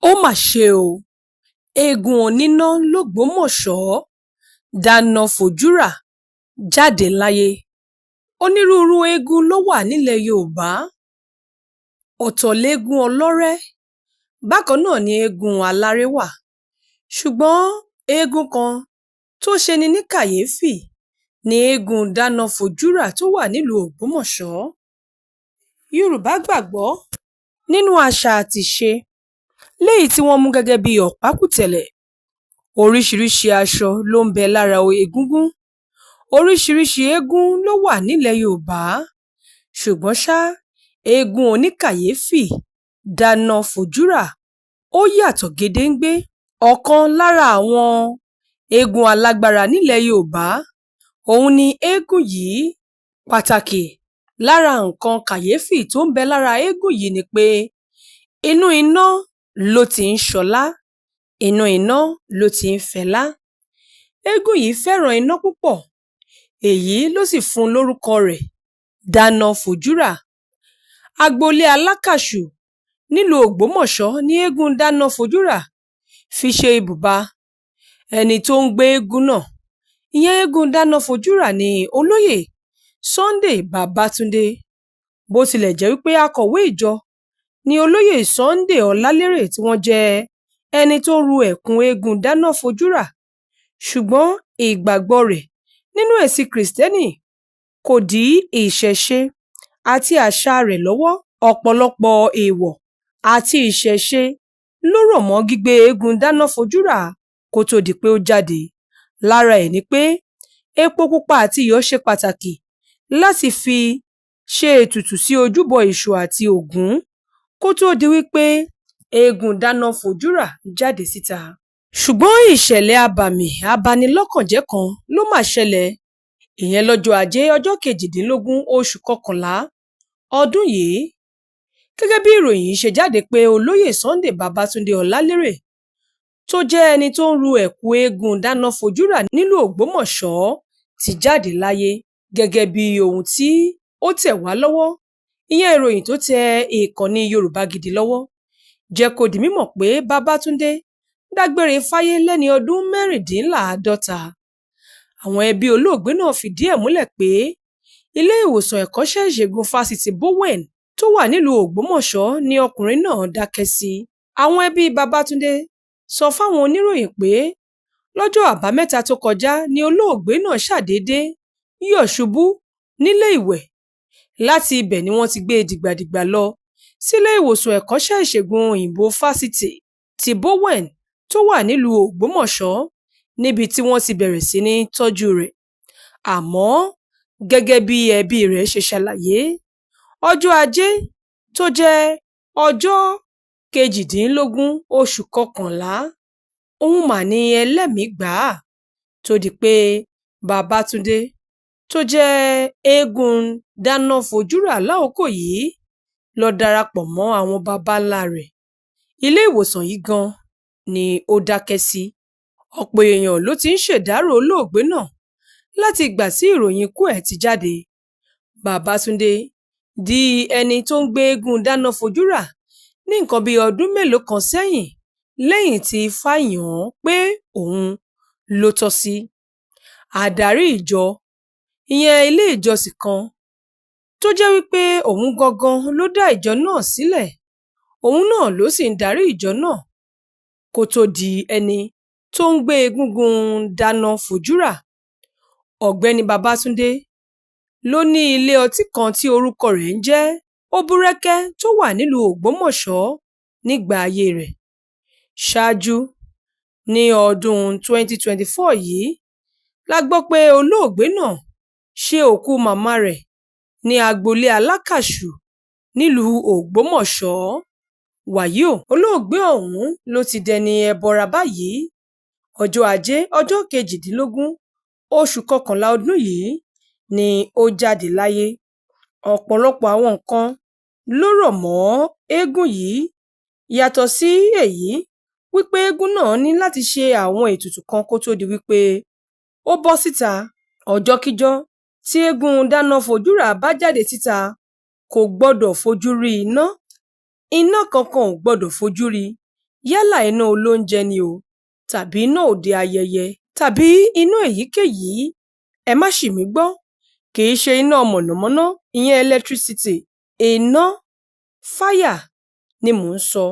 Ó mà ṣe o, eegun oníná lọgbọ́mọso dáná fojúrà jáde láyé. Onírúurú eegun ló wà nílẹ̀ Yorùbá, ọ̀tọ̀ lẹ́ẹ̀gùn ọlọ́rẹ́, bákan náà ni eegun aláré wà, ṣùgbọ́n eegun kan tó ṣe ní ní kàyééfì ní eegun dáná-fojúrà tó wà nílùú Ògbómọ̀ṣọ́. Yorùbá gbàgbọ́ nínú àṣà àti ìṣe léyìí tí wọ́n mú gẹ́gẹ́ bíi ọ̀pákùtẹ̀lẹ̀. Oríṣiríṣiì aṣọ ló ń bẹ lára egungun, oríṣiríṣii eegun ló wà nílẹ̀ Yorùbá, ṣùgbọ́n ṣá eegun oníkàyééfì dáná-fojúrà ò yàtọ̀ gedegbe. Ọ̀kan lára àwọn eegun alágbára nílẹ̀ Yorùbá ọ̀hún ní eegun yìí. Pàtàkì lára nǹkan kàyééfì tó ń bẹ lára eegun yìí ni pé inú iná ló ti ń ṣọlá, inú iná ló ti ń fẹlá. Eégún yìí fẹ́ràn iná púpọ̀, èyí ló sì fún un lórúkọ rẹ̀, dáná-fojúrà. Agboolé Alákàṣù nílùú Ògbómọ̀ṣọ́ ní eegun dáná-fojúrà fi ṣe ibùba. Ẹni tó ń gbé eegun náà, ìyẹn eegun dáná-fojúrà ní Olóyè Sunday Babatúndé. Bó tilẹ̀ jẹ́ wípé akọ̀wé ìjọ ní Olóyè Sunday Ọlálérè tí wọ́n jẹ́ ẹni tó ń ru ẹ̀kú eegun dáná-fojúrà, ṣùgbọ́n ìgbàgbọ́ rẹ̀ nínú ẹ̀sìn Kristẹni kò dí ìṣẹ̀ṣe àti àṣà rẹ̀ lọ́wọ́. Ọ̀pọ̀lọpọ̀ èèwọ̀ àti ìṣẹ̀ṣe ló rọ̀ mọ́ gbígbé eegun dáná-fojúrà kó tóó di pé ó jáde. Lára ẹ̀ ni pé epo pupa àti iyọ̀ ṣe pàtàkì láti fi ṣe ètùtù sí ojúbọ Èṣù àti Ògún kó tóó di wípé eegun dáná-fojúrà jáde síta. Ṣùgbọ́n ìṣẹ̀lẹ̀ abàmì abanilọ́kànjẹ́ kan ló mà ṣẹlẹ̀, ìyẹn lọ́jọ́ ajé ọjọ́ kejìdínlógún oṣù kọkànlá ọdún yìí. Gẹ́gẹ́ bí ìròyìn ṣe jáde pé Olóyè Sunday Babatúndé Ọlálérè tó jẹ́ ẹni tó ń ru ẹ̀kú eegun dáná-fojúrà nílùú Ògbómọ̀ṣọ́ ti jáde láyé. Gẹ́gẹ́ bí ohun tí ó tẹ̀ wá lọ́wọ́, ìyẹn ìròyìn tó tẹ ìkànnì Yorùbá Gidi lọ́wọ́, jẹ́ kó di mímọ̀ pé Babátúndé dágbére fáyé lẹ́ni ọdún mẹ́rìndínláàádọ́ta. Àwọn ẹbí olóògbé náà fìdí ẹ̀ múlẹ̀ pé ilé ìwòsàn ẹ̀kọ́ṣẹ́ ìṣègùn fásitì Bowen tó wà nílùú Ògbómọ̀ṣọ́ ni ọkùnrin náà dákẹ́ sí. Àwọn ẹbí Babátúndé sọ fáwọn oníròyìn pé lọ́jọ́ Àbámẹ́ta tó kọjá ní olóògbé náà ṣàdédé yọ̀ ṣubú nílé ìwẹ̀. Láti ibẹ̀ ni wọ́n ti gbé e dìgbàdìgbà lọ sílé ìwòsàn ẹ̀kọ́ṣẹ́ ìṣègùn òyìnbó fásitì ti Bowen tó wà nílùú Ògbómọ̀ṣọ́ níbi tí wọ́n ti bẹ̀rẹ̀ sí ní tọ́jú rẹ̀. Àmọ́ gẹ́gẹ́ bí ẹbí rẹ̀ ṣe ṣàlàyé, ọjọ́ Ajé tó jẹ́ ọjọ́ kejìdínlógún oṣù kọkànlá ọ̀hún mà ní ẹlẹ́mìí gbà á tó di pé Babátúndé tó jẹ́ eegun dáná-fojúrà lákòókò yìí lọ darapọ̀ mọ́ àwọn baba ńlá rẹ̀. Ilé ìwòsàn yìí gan-an ni ó dákẹ́ sí. Ọ̀pọ̀ èèyàn ló ti ń ṣèdàrọ́ olóògbé náà láti ìgbà tí ìròyìn ikú ẹ̀ ti jáde. Babátúndé di ẹni tó ń gbé eegun dáná-fojúrà ní nǹkan bíi ọdún mélòó kan sẹ́yìn lẹ́yìn tí Ifá yàn án pé òun ló tọ́ sí. Adarí ìjọ, ìyẹn ilé ìjọsìn kan tó jẹ́ wípé òun gangan ló dá ìjọ náà sílẹ̀, òun náà ló sì ń darí ìjọ náà kó tóó di ẹni tó ń gbé egungun dáná-fojúrà. Ọ̀gbẹ́ni Babátúndé ló ní ilé ọtí kan tí orúkọ rẹ̀ ń jẹ́ Òbúrẹ́kẹ́ tó wà nílùú Ògbómọ̀ṣọ́ nígbà ayé rẹ̀. Ṣáájú ní ọdún 2024 yìí la gbọ́ pé olóògbé náà ṣe òkú màmá rẹ̀ ní agboolé Alákàṣù nílùú Ògbómọ̀ṣọ́. Wàyí o, olóògbé ọ̀hún ló ti dẹni ẹbọra báyìí. Ọjọ́ Ajé ọjọ́ kejìdínlógún oṣù kọkànlá ọdún yìí ni ó jáde láyé. Ọ̀pọ̀lọpọ̀ àwọn nǹkan ló rọ̀ mọ́ eegun yìí. Yàtọ̀ sí èyí wípé eegun náà ní láti ṣe àwọn ètùtù kan kó tóó di wípé ó bọ́ síta. Ọjọ́kíjọ́ tí eegun dáná-fojúrà bá jáde síta kò gbọ́dọ̀ fojú rí iná, iná kankan ò gbọ́dọ̀ fojú rí. Yálà iná olóúnjẹ ni o, tàbí iná òde ayẹyẹ, tàbí iná èyíkéyìí. Ẹ má ṣì mí gbọ́, kì í ṣe iná mọ̀nàmọ́ná, ìyẹn electricity, iná fire ni mò ń sọ.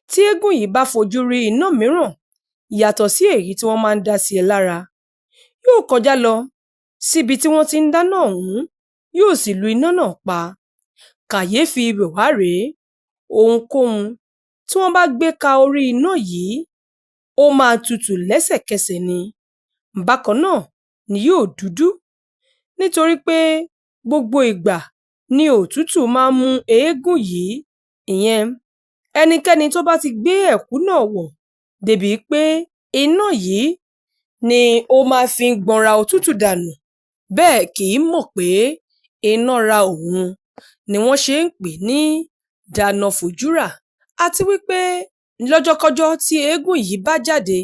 Tí eégún yìí bá fojú rí iná mìíràn yàtọ̀ sí èyí tí wọ́n máa ń dá sí ẹ lára, yóò kọjá lọ síbi tí wọ́n ti ń dáná ọ̀hún, yóò sì lu iná náà pa. Kàyééfì ibẹ̀ wá rèé: ohunkóhun tí wọ́n bá gbé ka orí iná yìí, ó máa tutù lẹ́sẹ̀kẹsẹ̀ ni. Bákan náà ni yóò dúdú, nítorí pé gbogbo ìgbà ni òtútù máa ń mú eégún yìí, ìyẹn ẹnikẹ́ni tó bá ti gbé ẹ̀kú náà wọ̀, débìí pé iná yìí ni ó máa fi ń gbọnra òtútù dànù. Bẹ́ẹ̀ kì í mọ̀ pé iná ra òun ni wọ́n ṣe ń pè ní dánáfojúrà. Àti wípé lọ́jọ́kọ́jọ́ tí eégún yìí bá jáde,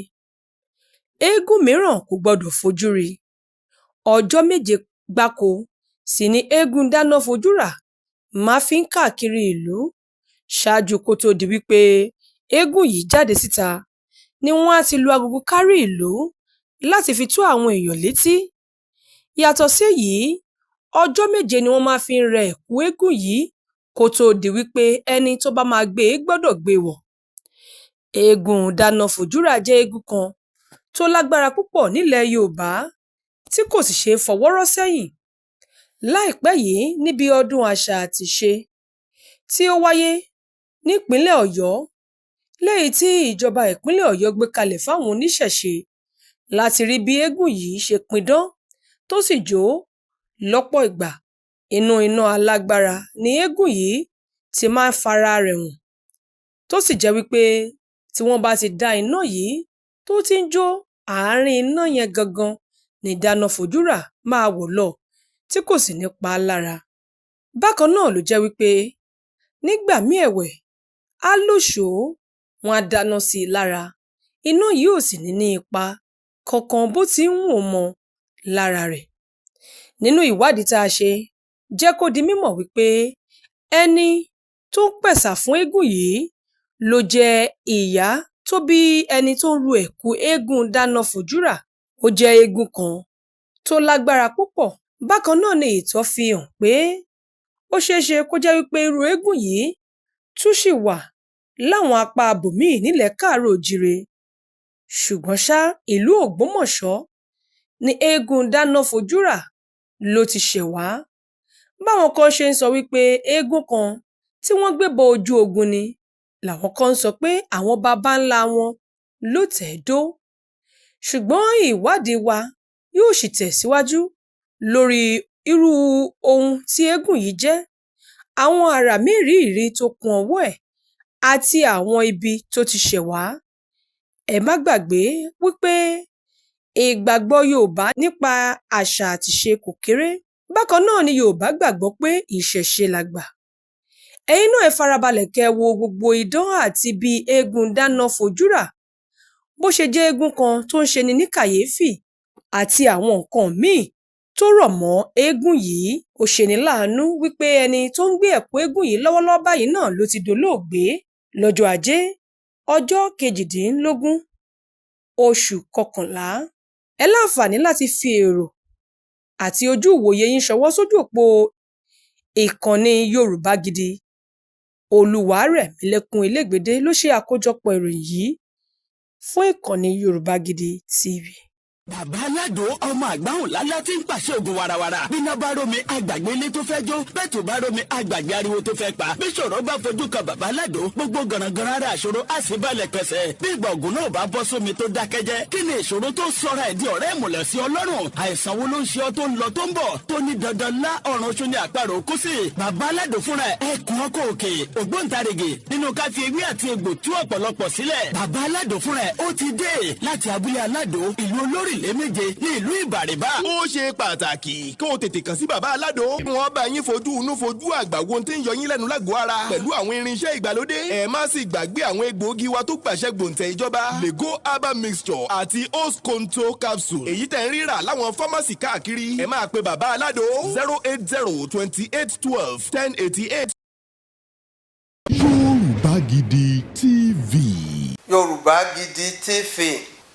eégún mìíràn kò gbọdọ̀ fojú rí i. Ọjọ́ 7 gbáko sì ni eégún dánáfojúrà máa fi ń káàkiri ìlú. Ṣáájú kó tóó di wípé eégún yìí jáde síta ni wọ́n á ti lu agogo kárí ìlú láti fi tó àwọn èèyàn létí. Yàtọ̀ séyìí, ọjọ́ 7 ni wọ́n máa fi ń rẹ ẹ̀kú eégún yìí kó tóó di wípé ẹni tó bá máa gbé e gbọ́dọ̀ gbé wọ̀. Eégún dánáfojúrà jẹ́ eégún kan tó lágbára púpọ̀ nílẹ̀ Yorùbá tí kò sì ṣeé fọwọ́ rọ́ sẹ́yìn. Láìpẹ́ yìí, níbi ọdún àṣà àti ìṣe tí ó wáyé nípìnlẹ̀ Ọ̀yọ́, léyìí tí ìjọba ìpínlẹ̀ Ọ̀yọ́ gbé kalẹ̀ fáwọn oníṣẹ̀ṣe, láti rí bí eégún yìí ṣe pidán tó sì jó lọ́pọ̀ ìgbà. Inú iná alágbára ni eégún yìí ti máa ń fara rẹ̀ hàn, tó sì jẹ́ wípé tí wọ́n bá ti dá iná yìí tó ti ń jó, àárín iná yẹn gangan ní dánáfojúrà máa wọ̀ lọ, tí kò sì ní pa á lára. Bákan náà ló jẹ́ wípé nígbà míì ẹ̀wẹ̀, á lóṣòó, wọn á dáná sí i lára, iná yìí ò sì ní ní ipa kankan bó ti ń wù ó mọ lára rẹ̀. Nínú ìwádìí tá a ṣe jẹ́ kó di mímọ̀ wípé ẹni tó ń pẹ̀sà fún eégún yìí ló jẹ́ ìyá tó bí ẹni tó ń ru ẹ̀kú eégún dánáfojúrà. Ó jẹ́ eégún kan tó lágbára púpọ̀. Bákan náà ni ìtàn fi hàn pé ó ṣeé ṣe kó jẹ́ wípé irú eégún yìí tún ṣì wà láwọn apá ibòmíì nílẹ̀ káàárọ̀ oòjíire. Ṣùgbọ́n ṣá, ìlú Ògbómọ̀ṣọ́ ní eégún dánáfojúrà ló ti ṣẹ̀ wá. Báwọn kan ṣe ń sọ wípé eégún kan tí wọ́n gbé bọ ojú ogun ni, làwọn kan ń sọ pé àwọn baba ńlá wọn ló tẹ̀ ẹ́ dó. Ṣùgbọ́n ìwádìí wa yóò sì tẹ̀síwájú lórí irú ohun tí eégún yìí jẹ́, àwọn àrà mérìíìírí tó kún ọwọ́ ẹ̀, àti àwọn ibi tó ti ṣẹ̀ wá. Ẹ má gbàgbé wípé ìgbàgbọ́ Yorùbá nípa àṣà àtìṣe kò kéré. Bákan náà ni Yorùbá gbàgbọ́ pé ìṣẹ̀ṣe làgbà. Ẹ̀yin náà ẹ farabalẹ̀ kẹ́ ẹ wo gbogbo idán àti bí eégún dánáfojúrà bó ṣe jẹ́ eégún kan tó ń ṣeni ní kàyéfì àti àwọn nǹkan míì tó rọ̀ mọ́ eégún yìí. Ó ṣeni láàánú wípé ẹni tó ń gbé ẹ̀kú eégún yìí lọ́wọ́lọ́wọ́ báyìí náà ló ti dolóògbé lọ́jọ́ Ajé, ọjọ́ 18 oṣù kọkànlá. Ẹ láǹfààní láti fi èrò àti ojú ìwòye yín ṣọwọ́ sójú òpó ìkànnì Yorùbá Gidi. Olúwarẹ̀mílẹ́kùn Elégbèdé ló ṣe àkójọpọ̀ ìròyìn yìí fún ìkànnì Yorùbá Gidi TV. Bàbá Aládò, ọmọ àgbáhùn lálá tí ń pàṣẹ ògùn warawara. Bíná bá rómi, àgbàgbé ilé tó fẹ́ jó. Bẹ́ẹ̀ tó bá rómi, àgbàgbé ariwo tó fẹ́ pa. Bí ṣòro bá fojú kan bàbá Aládò, gbogbo gànàgànà ara àṣòro á sì balẹ̀ pẹ̀sẹ̀. Bí ìgbà ògùn náà bá bọ́ sómi tó dákẹ́jẹ́, kí ni ìṣòro tó sọra ẹ̀ di ọ̀rẹ́ ìmùlẹ̀ sí Ọlọ́run? Àìsàn wo ló ń ṣe ọ́ tó ń lọ tó ń bọ̀, tó ní dandan lá ọ̀run oṣù ní àparò kú sí? Bàbá Aládò fúnra ẹ̀, ẹkùn ọkọ̀ òkè, ògbóǹtarìgì nínú ká fi ewé àti egbò tú ọ̀pọ̀lọpọ̀ sílẹ̀. Bàbá Aládò fúnra ẹ̀ ó ti dé láti abúlé Aládò, ìlú olórí ìlé méje ní ìlú Ìbàrìbà. Ó ṣe pàtàkì kó o tètè kàn sí bàbá Aládò. Wọ́n bá yín fojú inú fojú àgbà wo tí ń yọ yín lẹ́nu lágọ̀ọ́ ara pẹ̀lú àwọn irinṣẹ́ ìgbàlódé. Ẹ má sì gbàgbé àwọn egbòogi wa tó gbàṣẹ gbòǹtẹ̀ ìjọba, Lego herbal mixture àti Osconto capsule, èyí tẹ̀ ń rírà láwọn fámásì káàkiri. Ẹ máa pe bàbá Aládò 08028121088. Yorùbá Gidi TV. Yorùbá Gidi TV,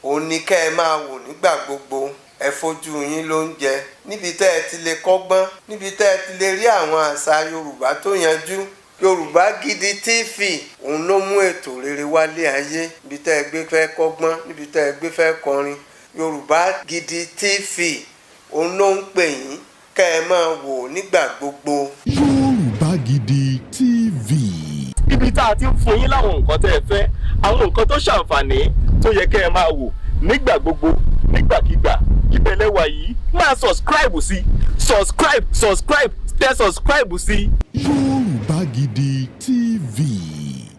òun ni kẹ́ ẹ máa wò nígbà gbogbo. Ẹ fojú yín ló ń jẹ níbi tẹ́ ẹ ti lè kọ́gbọ́n, níbi tẹ́ ẹ ti lè rí àwọn àṣà Yorùbá tó yanjú. Yorùbá Gidi TV, òun ló mú ètò rere wálé ayé. Níbi tẹ́ ẹ gbé fẹ́ kọ́gbọ́n, níbi tẹ́ ẹ gbé fẹ́ kọrin, Yorùbá Gidi TV, òun ló ń pè yín kẹ́ ẹ máa wò nígbà gbogbo. Yorùbá Gidi TV. Ibi tá a ti ń fún yín láwọn nǹkan tẹ́ ẹ fẹ́, àwọn nǹkan tó ṣàǹfààní tó yẹ kẹ́ ẹ máa wò nígbà gbogbo, nígbàkigbà, ibẹ̀ lẹ wà yìí. Máa subscribe sí, subscribe, subscribe, tẹ subscribe sí. Yorùbá Gidi TV.